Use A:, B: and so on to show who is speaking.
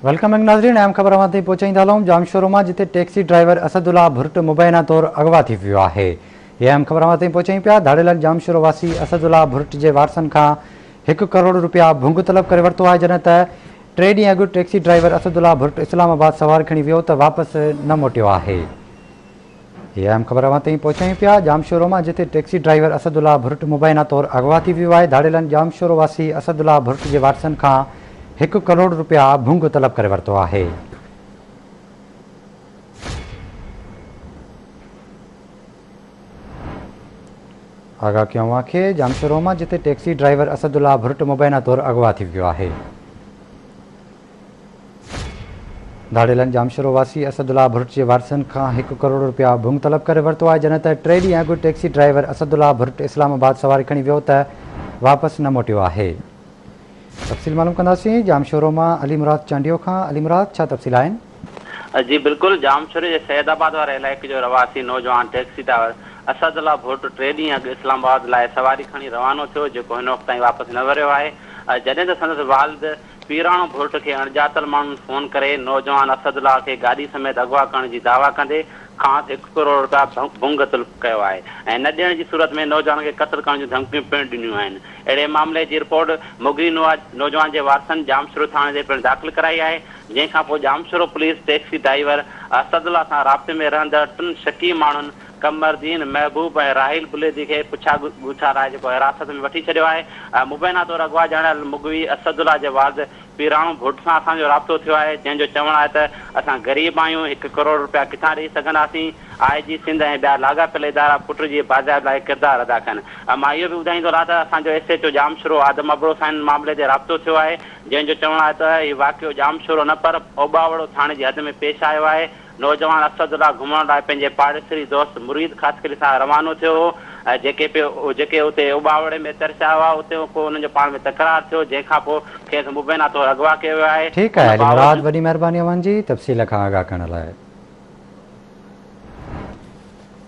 A: Welcome back ناظرين اهم خبر اوهان تائين پهچائيندا هلون ڄامشورو مان جتي ٽيڪسي ڊرائيور اسد الله ڀرٽ مبينا طور اغوا ٿي ويو آهي هي اهم خبر اوهان تائين پهچايون پيا ڌاڙيلن ڄامشورو واسي اسد الله ڀرٽ جي وارثن کان هڪ ڪروڙ روپيا ڀنگ طلب ڪري ورتو آهي جڏهن ته ٽي ڏينهن اڳ ٽيڪسي ڊرائيور اسد الله ڀرٽ اسلام آباد سوار کڻي ويو ته واپس نه موٽيو آهي. هي اهم خبر اوهان تائين پهچايون پيا ڄامشورو مان جتي ٽيڪسي ڊرائيور اسد الله ڀرٽ مبينا طور اغوا ٿي ويو آهي ڌاڙيلن ڄامشورو واسي اسد الله ڀرٽ جي وارثن کان هڪ ڪروڙ روپيا ڀنگ طلب ڪري ورتو آهي. آگاهه ڪيون اوهان کي ڄامشورو مان جتي ٽيڪسي ڊرائيور اسد الله ڀرٽ مبينا طور اغوا ٿي ويو آهي. ڌاڙيلن ڄامشورو واسي اسد الله ڀرٽ جي وارثن کان هڪ ڪروڙ رپيا ڀنگ طلب ڪري ورتو آهي جڏهن ته ٽي ڏينهن اڳ ٽيڪسي ڊرائيور اسد الله ڀرٽ اسلام آباد سواري کڻي ويو ته واپس نه موٽيو آهي. تفصيل معلوم ڪنداسين ڄامشورو مان علي مراد چانڊيو کان علي مراد ڇا تفصيل آهن؟
B: جي بلڪل ڄامشوري جي سيد آباد واري علائقي جو رهواسي نوجوان ٽيڪسي ڊرائيور اسد الله ڀرٽ ٽي ڏينهن اڳ اسلام آباد لاء سواري کڻي روانو ٿيو جيڪو هن وقت تائين واپس نه وريو آهي جڏهن ته سندس والد پيراڻو ڀرٽ کي اڻڄاتل ماڻهن فون ڪري نوجوان اسد الله کي گاڏي سميت اغوا ڪرڻ جي دعويٰ ڪندي کانئس هڪ ڪروڙ رپيا ڀنگ طلب ڪيو آهي ۽ نه ڏيڻ جي صورت ۾ نوجوان کي قتل ڪرڻ جون ڌمڪيون پڻ ڏنيون آهن. اهڙي معاملي جي رپورٽ مغوي نوجوان جي وارثن ڄامشورو ٿاڻي تي پڻ داخل ڪرائي آهي جنهن کانپوء Jamshoro police taxi driver Asadullah سان رابطي ۾ رهندڙ ٽن شڪي ماڻهن قمردين، محبوب ۽ راحيل بليدي کي پڇا ڳڇا لاء جيڪو حراست ۾ وٺي ڇڏيو آهي. مبينا طور اغوا ڄاڻايل مغوي اسد الله جي والد پيراڻو ڀٽ سان اسان جو رابطو ٿيو آهي، جنهن جو چوڻ آهي ته اسان غريب آهيون، هڪ ڪروڙ رپيا ڪٿان ڏئي سگهنداسين، آء جي سنڌ ۽ ٻيا لاڳاپيل ادارا پٽ جي بازيابي لاء ڪردار ادا ڪن. مان اهو به ٻڌائيندو هلان ته اسان جو S H O Jamshoro Adam Abro سان هن معاملي تي رابطو ٿيو آهي، جنهن جو چوڻ آهي ته هي واقعو ڄامشورو نه پر اوٻاوڙو ٿاڻي جي حد ۾ پيش آيو آهي، نوجوان اسد الله گهمڻ لاء پنهنجي پاڙيسري دوست مريد خاصخيلي سان روانو ٿيو هو ۽ جيڪي پي جيڪي اتي اٻاوڙي ۾ ترسيا هئا اتي ڪو انهن جو پاڻ ۾ تڪرار ٿيو جنهن کان پوء کيس مبينا طور اغوا ڪيو ويو آهي
A: ٺيڪ
B: ان
A: آهي علي مراد
B: باوجود.
A: وڏي مهرباني اوهان جي تفصيل کان آگاهه ڪرڻ لاء.